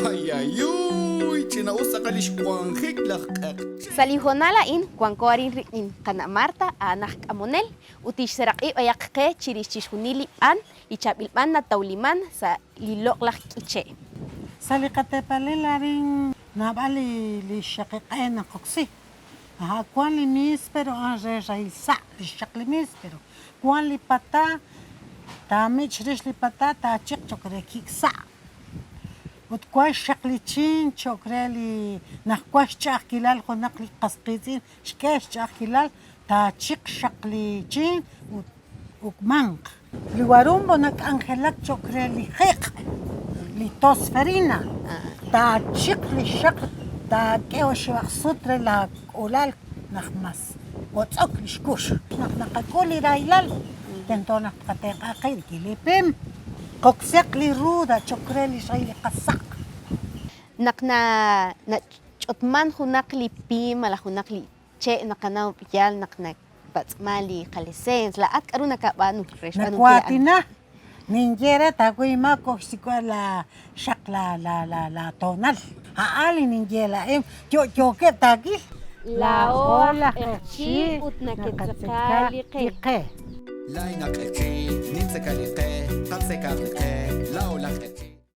Ayayuy, ch'ina'us tz'aqal li xwanjik laj q'eqchi'. Sa' li hoonal a'in wanko arin rik'in qana' Marta, a'an aj k'amonel, ut tixseeraq'i b'ayaq qe chirix chixjunil li b'an, li chaab'il b'an natawliman sa' li loq'laj k'iche'. Sa' li qateepalil arin naab'al li xxaqi q'een naqoksi. Aja' wan li mispero a'an re rahil sa' li xxaq li mispero. Wan li pata, taamich' rix li pata taachiq cho'q re kik' sa'. Ut wan xxaq li chiin cho'q re li naq wan xch'a'ajkilal junaq li qas qiitz'in xk'e xch'a'ajkilal taachiq xxaq li chiin ut uk'manq. Li guarumbo nak'anjelak cho'q re li jiq', li tosferina. Taachiq li xxaq taak'e oxib'aq sut re laak'uula'al naq mas wotz'ok li xkux. Naq naqak'ul li rahilal, tento naq tqatenq'a qib' rik'in li pim. Qoksiaq li ruda cho'q re li xrahil li qasa'. Naq nach'otmank junaq li pim malaj junaq li che' naqanaw yaal naq napatz'man li qaleseens. Laa'at k'aru nakab'aanu re xb'aanunkil a'an? Nawaatina, ninye re taawil maako xsik'b'al la xaq la la la la toonal. A'an li ninye laa'in, yo'yookeb' taawil. Laa'o aj q'eqchi' ut naketzeka li qe. Laa'in aj q'eqchi', nintzeka li qe, qatzekaq li qe, laa'o laj q'eqchi'.